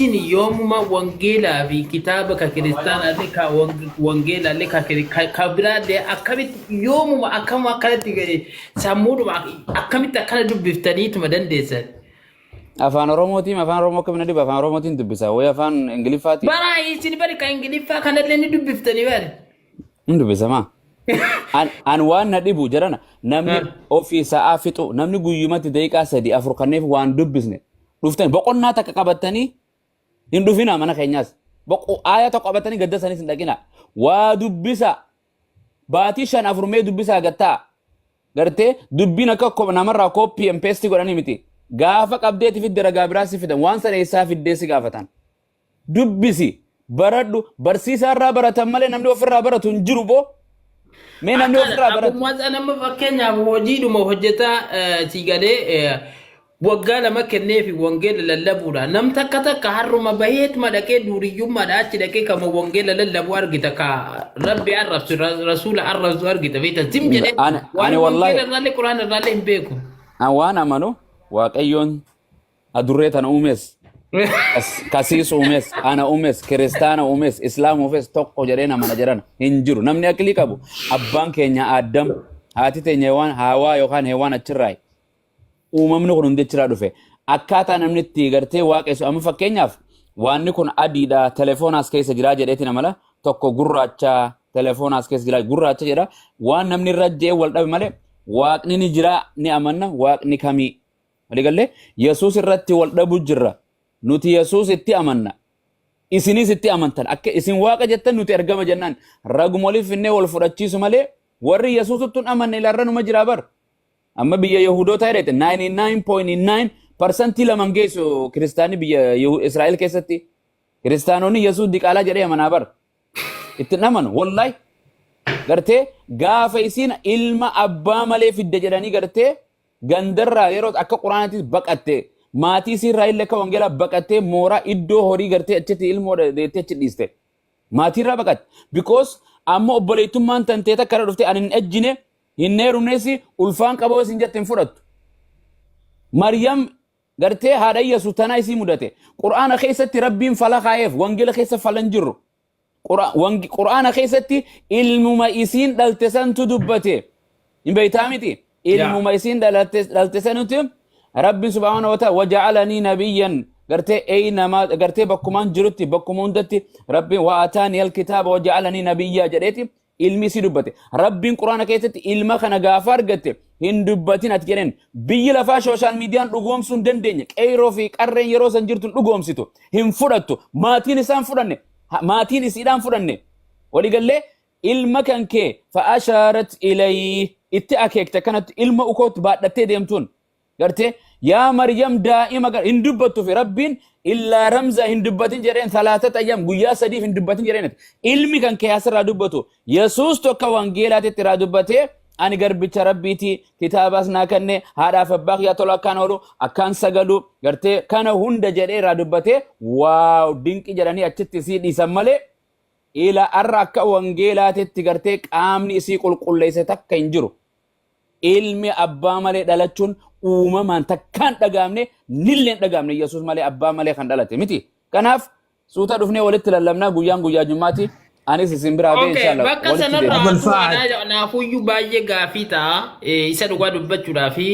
Isin yoomuma wangeelaa fi kitaaba ka kiristaanaallee ka wangeelaallee ka biraallee akkamitti yoomuma akkam akkanatti gadi sammuudhuma akkamitti akkana dubbiftaniituma dandeessan? Afaan Oromootiin, Afaan Oromoo akkamiin dhiba, Afaan Oromootiin dubbisa wayi Afaan Ingiliffaatiin. Baraa isin bari ka Ingiliffaa kanallee ni dubbiftanii bari. Hin dubbisamaa. An waan na dhibu jedhana, namni ofii sa'aa fixu, namni guyyumatti daqiiqaa 3 4 kanneef waan dubbisne dhuftan boqonnaa takka qabattanii hin dhufina. Mana keenyaas boqo aaya tokko qabattanii gadda sanis hin dhaqina. Waa dubbisa, baatii 5 4 mee dubbisaa gattaa. Gartee dubbiin akka namarraa copy and paste godhanii miti. Gaafa qabdeeti fidde ragaa biraa si fidan, waan sana eessaa fiddee si gaafatan. Dubbisi, baradhu. Barsiisaa irraa baratan malee namni ofirraa baratu hin jiru boo. Mee namni ofirraa baratu. Akkuma nama fakkeenyaaf hojiidhuma hojjetaa si galee waggaa 2 kenneefi wangeela lallabuudha. Nam takka takka harruma baheetuma dhaqee duuriyyummaadha achi dhaqee kama wangeela lallabu argita, ka Rabbi arrabsu, rasuula arrabsu argita beekta zim jedhee waan Ani wallahi wangeela irraallee Quraan irraallee hin beeku. An waan amanu, Waaqayyoon adurree tana uumes, kasiis uumes, ana uumes, kiristaana uumes, islaam uumes, tokko jedhee namana jedhan hin jiru. Namni aqlii qabu abbaan keenya Addam, haati teenya Hewaan, Haawaa yookaan Hewaan achirraayi. Uumamni kun hundi achirraa dhufe. Akkaataa namni itti gartee waaqessu, amma fakkeenyaaf waanni kun adiidha, telefoonaas keessa jiraa jedheeti namala tokko gurraacha, telefoonaas keessa jira gurraacha jedha. Waan namni irra je'e wal dhabe malee waaqni ni jira ni amanna. Waaqni kamii waliigallee Yesuus irratti wal dhabu jirra. Nuti Yesuus itti amanna. Isinis itti amantan. Akka isin waaqa jettan, nuti ergama jennaan. Raguma waliif finnee wal fudhachiisu malee warri Yesuusittu hin amanne ilaarra numa jira bar. Amma biyya Yahudoota jedhete 99.9 parsantii laman geessu kiristaanni biyya Israa'el keessatti. Kiristaanonni Yesuus diqaalaa jedhee amanaa bar. Itti hin amanu wallahi. Gartee gaafa isiin ilma abbaa malee fidde jedhanii gartee gandarraa yeroo akka quraanaatti baqatte, maatii isiirraa illee akka wangeelaa baqattee mooraa iddoo horii gartee achitti ilmoo deettee achi dhiiste. Maatiirraa baqatte. Because amma obboleettummaan tantee takka irra dhuftee ani hin ejjine, hin heerumnes, ulfaan qaboo isin jette hin fudhattu. Maryam gartee haadha Yesuus tanaa isii mudate. Qur'aana keessatti Rabbiin fala kaa'eef, wangeela keessa fala hin jirru. Qur'aana keessatti ilmuma isiin dhalte santu dubbate. Hin beektaa miti? Ilmuma isiin dhalte sanuti Rabbiin subhaanahu wa ta'ala waja'alanii nabiyyan gartee eeynamaa gartee bakkumaan jirutti bakkuma hundatti Rabbiin wa'ataanii alkitaaba waja'alanii nabiyyaa jedheeti ilmi isii dubbate. Rabbiin Quraana keessatti ilma kana gaafa argatte hin dubbatin ati jedheen. Biyyi lafaa social miidiyaan dhugoomsuu hin dandeenye. Qeyroo fi qarreen yeroo san jirtu hin dhugoomsitu. Hin fudhattu. Maatiin isaan fudhanne. Maatiin isiidhaan fudhanne. Waliigallee ilma kan kee fa'ashaarat ilayhi itti akeekte kanatti ilma ukootti baadhattee deemtuun. Gartee yaa Maryam daa'ima hin dubbattu fi Rabbiin illaa ramza hin dubbatin jedheen, salaatata ayyam guyyaa 3f hin dubbatin jedheen. Ilmi kan kee asirraa dubbatu Yesuus tokko wangeelaatitti irraa dubbatee, ani garbicha Rabbiiti, kitaabaas naa kenne, haadhaaf abbaa kiyyaa tola akkaan oolu akkaan sagalu gartee kana hunda jedhee irraa dubbatee, waaw dinqi jedhanii achitti isii dhiisan malee ila arra akka wangeelaatitti gartee qaamni isii qulqulleesse takka hin jiru. Ilmi abbaa malee dhalachuun uumamaan takkaan dhagaamne, nilleen dhagaamne. Yesuus malee abbaa malee kan dhalate miti. Kanaaf suuta dhufnee walitti lallabnaa. Guyyaan guyyaa jummaati. Anis isin biraa ba'e Okay, inshallah bakka walitti sanarraa deebina. Abul tu Fa'ad. anaafuyyuu baay'ee gaafii ta'a. Isa dhugaa dubbachuudhaa fi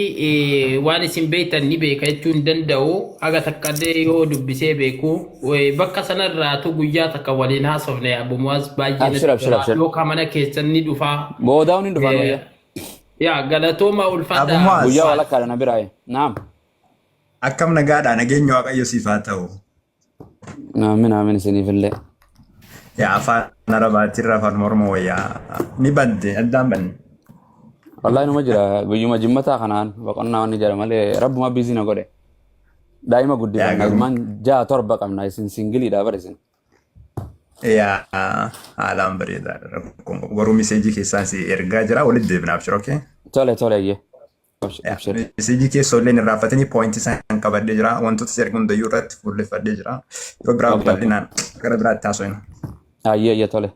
waan isin beektan ni beeka jechuu hin danda'u. Haga takka illee yoo dubbisee beeku. Bakka sanarraatu guyyaa takka waliin haasofne, Abu Muwaaz, baay'ee Abshir, natti abshir, tola. abshir. Yookaan mana keessan ni dhufa. Boodaa hundi dhufan wayya. Yaa galatooma Abu ulfaadha. Muaz. Guyyaa walakkaadha na biraa. Naam. Akkam nagaadha? Nageenya Waaqayyo siif haa ta'u. Aamin, aamin, isiniifillee. Yaa Afaan Arabaatirra Afaan Oromoo wayyaa ni badde addaan banne. Wallahi numa jira, guyyuma jimmataa kanaan boqonnaa wanni jira malee rabbuma busy na godhe. Daa'ima Yaa guddifanna, garuu ilmaan ja'a torba qabna, isin singleiidha bar isin. Yaa haalaan bareedaadha, rakkoon qabu. Garuu message keessaan si ergaa jira, walitti deebina, abshir, okay? Tole tole, ayyee. Abshir, abshir. Message keessoo illee hin irraanfatini, point isaan qabadhee jira. Wantoota si ergu hundayyuu irratti fuulleffadhee jira. Yeroo biraa Okay, okay. bal'inaan gara biraatti haasofna. Ayyee, ayyee, tole.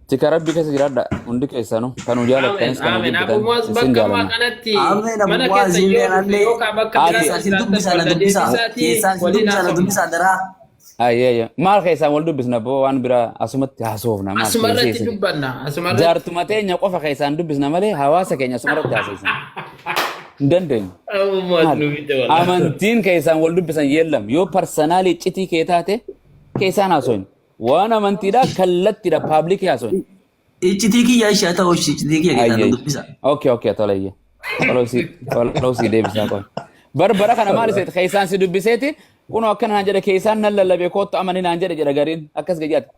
Tika Rabbi keessa jiraadha hundi keessanuu kan nu Aamen, jaalattanis kan nu aamen. Abu jibbitan Muaz isin bakka ammaa jaalanna. kanatti Aamen, Abu mana Muaz keessa yoo illee dhufe anallee yookaan bakka Ati biraa keessaa isin jiraattan dubbisaa na wal dubbisaa. deebisaatii Keessaa isin waliin dubbisaa na haasofna. dubbisaa daraa. Ayyee ayyee. Maal keessaan wal dubbisna boo waan biraa asumatti haasofna maal Asuma irratti keessee dubbanna. Asuma irratti. jaartuma teenya qofa keessaan dubbisna malee hawaasa keenya asuma irratti haasofna. Hin dandeenyu. Ammumaas Maal? nu fide wallahi. Amantiin keessaan wal dubbisan yeellam yoo personally iccitii kee taate keessaan haasofne. Waan amantiidhaa kallattiidha public haasofne. Iccitii kiyya ishee ta'u iccitii kiyya keessaa Ayyee. dubbisa. Okay, tola iyyee. Follow si deebisaa qofa. Barbara kana maal iseeti keessaan si dubbiseeti kunoo akkana naan jedhe keessaan nan lallabee koottu amani naan jedhe jedha gariin akkas gayyaati.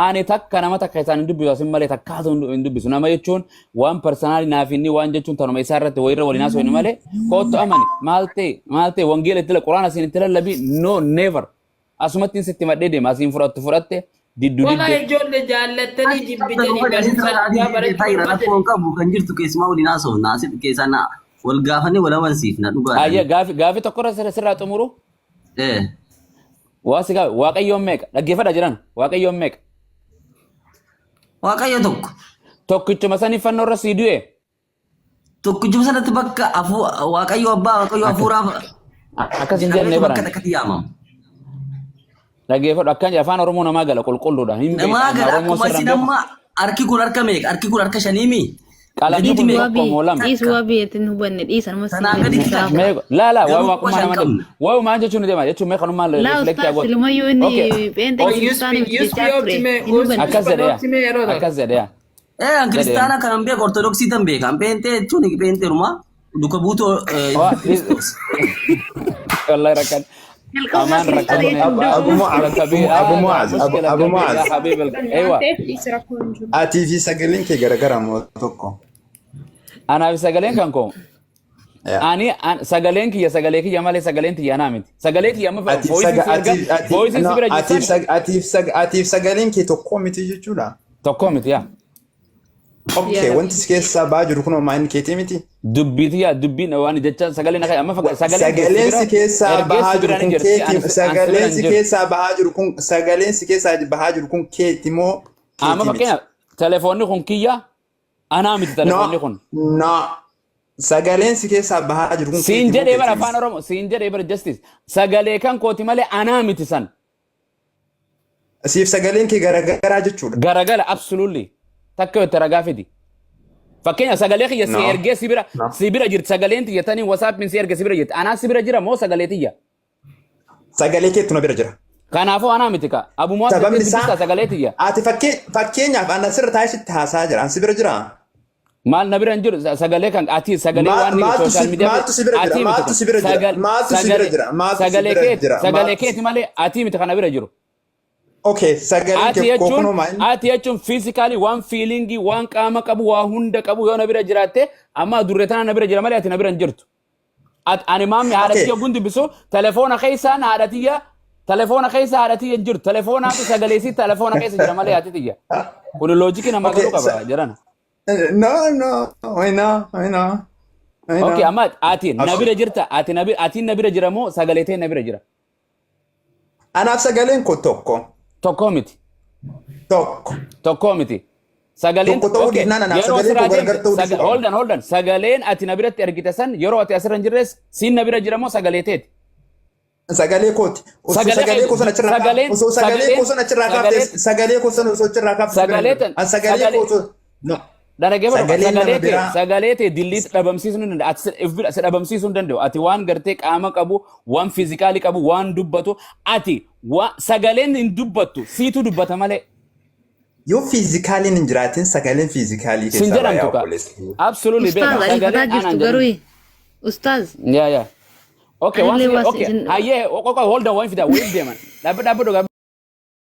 Ani takka nama takka isaan hin dubbisu asin malee takkaatu hin dubbisu. Nama jechuun waan personally naaf inni waan jechuun tanuma isaa irratti wayirra waliin haasofne malee koottu amani maal ta'e maal ta'e wangeela itti quraana asiin itti lallabii, no, never. Asumatti sitti madhee deema asiin fudhattu fudhatte diddu Walaa didde. ijoollee jaallattanii jibbitanii barumsa dhugaa barachuu Taayira barbaadani. rakkoon qabu kan jirtu keessumaa waliin haasofna asitti keessaa na wal gaafannee wal amansiifna Ayyee dhugaadhaan. gaafi gaafi tokko irra sirraa xumuru. Eh. Waa si gaafi Waaqayyoon meeqa dhaggeeffadha jiran Waaqayyoon meeqa? Waaqayyo tokko. Tokkichuma sanii fannoo irra sii du'e. Tokkichuma sanatti bakka Waaqayyo abbaa, Waaqayyo hafuuraa Akkas hin jenne jedhameetu bakka baran. takkatti yaamama. Dhaggeeffadhu akkan afaan Oromoo namaa gala qulqulluudha. Hin beekta Namaa amma gala Oromoo akkuma sirra isin hin beeku. amma harki kun harka meeqa? Harki kun harka shaniimi? Qalamni Gaditti kun meeqa? tokko Wabii moo lama? dhiis wabii ittiin hubanne dhiisan amma Sanaa sii gaditti gadi takka. Mee laa laa waa Garuu quba waaqummaa shan nama deema. qabna. Waa maal jechuun ni deema jechuun mee kanummaa Laa reflect ustaas goota. silumayyuu inni Okay. pheenxee Oh, kiristaana miti usb jechaa ture optime hin hubanne. Akkas usb jedhee optime yeroo tokko. akkas jedhee Eh, an jedhee. kiristaana kanan beeku Ortodoksii tan beeka. An pheenxee jechuun pheenxeeruma duka buutoo Waa Kiristoos. Wallahi rakkan. Jalqabumaa Amaan kiristaana rakkanne jechuun Abu dogongora. Mu'az, mushkila kabiira Abu hada Mu'az, Abu mushkila Abu kabiira Mu'az. ya habiib Waan aywa. ta'eef dhiisi rakkoon hin jiru. Atii fi sagaleen kee garagara moo tokko? Anaaf sagaleen kan koo Yaa. ani sagaleen kiyya sagalee kiyya malee sagaleen tiyya anaa miti. Sagalee kiyya amma Atiif voice saga si erga atiif ati voice si no bira atiif jirtan sag atiif sag atiif sagaleen kee tokko miti jechuudha. Tokko miti yaa. Okay, wanti si keessaa ba'aa jiru kun homaa inni keetii miti. Dubbii tiyya dubbiin waan jecha sagalee na amma sagaleen kee si Sagaleen bira si keessaa ergee bahaa si jiru bira ni kun jirti keeti ani si bira sagaleen hin si jiru. keessaa bahaa jiru kun sagaleen si keessaa bahaa jiru kun keeti moo Amma keetii miti? fakkeenyaaf telefoonni kun kiyya anaa miti No, telefoonni kun. no. Sagaleen si keessaa bahaa jiru kun Siin keeti moo jedhee bara keetii afaan miti? Oromoo siin jedhee bara justice sagalee kan kooti malee anaa miti san. Siif sagaleen kee garagaraa jechuudha. Garagala, absolutely. Takka yoo itti ragaa fidi. Fakkeenya sagalee kiyya si No. ergee si bira No. si bira jirti sagaleen tiyya tanii WhatsAppiin si erge si bira jirti. Anaa si bira jira moo sagalee tiyya? Sagalee keetu na bira jira. Kanaafuu anaa miti ka. Abumaa Sababni dubbisaa isaa sagalee tiyya. ati fakkeenyaaf ana sirra taa'ee sitti haasaa jira. An si bira jiraa? Maal na bira hin jiru sagalee kan ati sagalee Maal- waan maaltu social media maaltu si bira jira? ati miti Maaltu kun si bira jira? Maaltu si bira jira? Maaltu si sagalee bira keeti jira? sagalee keeti malee ati miti kana bira jiru. Okay, sagaleen Ati kee jechuun kunoo maal? ati jechuun physically waan feelingii waan qaama qabu waa hunda qabu yoo na bira jiraatte amma durre tana na bira jira malee ati na bira hin jirtu. Ani maammi haadha tiyya gun dubbisu telefoona keessaan haadha tiyya telefoona keessa haadha tiyya hin jirtu telefoonaatu sagalee si telefoona keessa jira malee haati tiyya. Kun loojikii namaa Okay, galuu qaba jedhana. No, no, I know, I know, I Okay, know. amma ati na bira jirta ati na bira atiin na bira jira moo sagalee ta'e na bira jira? Anaaf sagaleen koo tokko. Tokko miti. Tokko. Tokko miti. Sagaleen Tokko ta'uu okay, dhiifnaan anaaf yeroo sagaleen asirraa koo gargar deemte ta'uu dhiisuu qaba. Hold on, hold on. Sagaleen ati na biratti argite san yeroo ati asirra hin jirres siin na bira jira moo sagalee teeti? Sagalee kooti. Osoo Sagalee sagalee koo sana achirraa sagaleen osoo sagalee sagaleen koo sana achirraa kaaftee sagalee sagalee koo sana osoo achirraa kaaftee si bira hin sagalee jiru. tan An sagalee sagalee koo osoo no. Dharagee bara Sagaleen nama sagalee tee biraa sagalee tee dilliit dhabamsiisuu hin danda'u. Ati if bira si dhabamsiisuu hin danda'u. Ati waan gartee qaama qabu, waan physically qabu, waan dubbatu ati sagaleen hin dubbattu siitu dubbata malee. Yoo physicaliin hin jiraatin sagaleen physicalii Sin keessaa jedhamtu bayaa ka. obboleessa. Absolutely Ustaaz beeka. ariifataa Sagaleen jirtu anaan garuu jedhamu. ustaaz Yaa yaa. Okay, waan anillee si waas okay. isin Hayyee qoqa hold on waan fida wayif deeman. Dhaabba dhaabba dhugaa.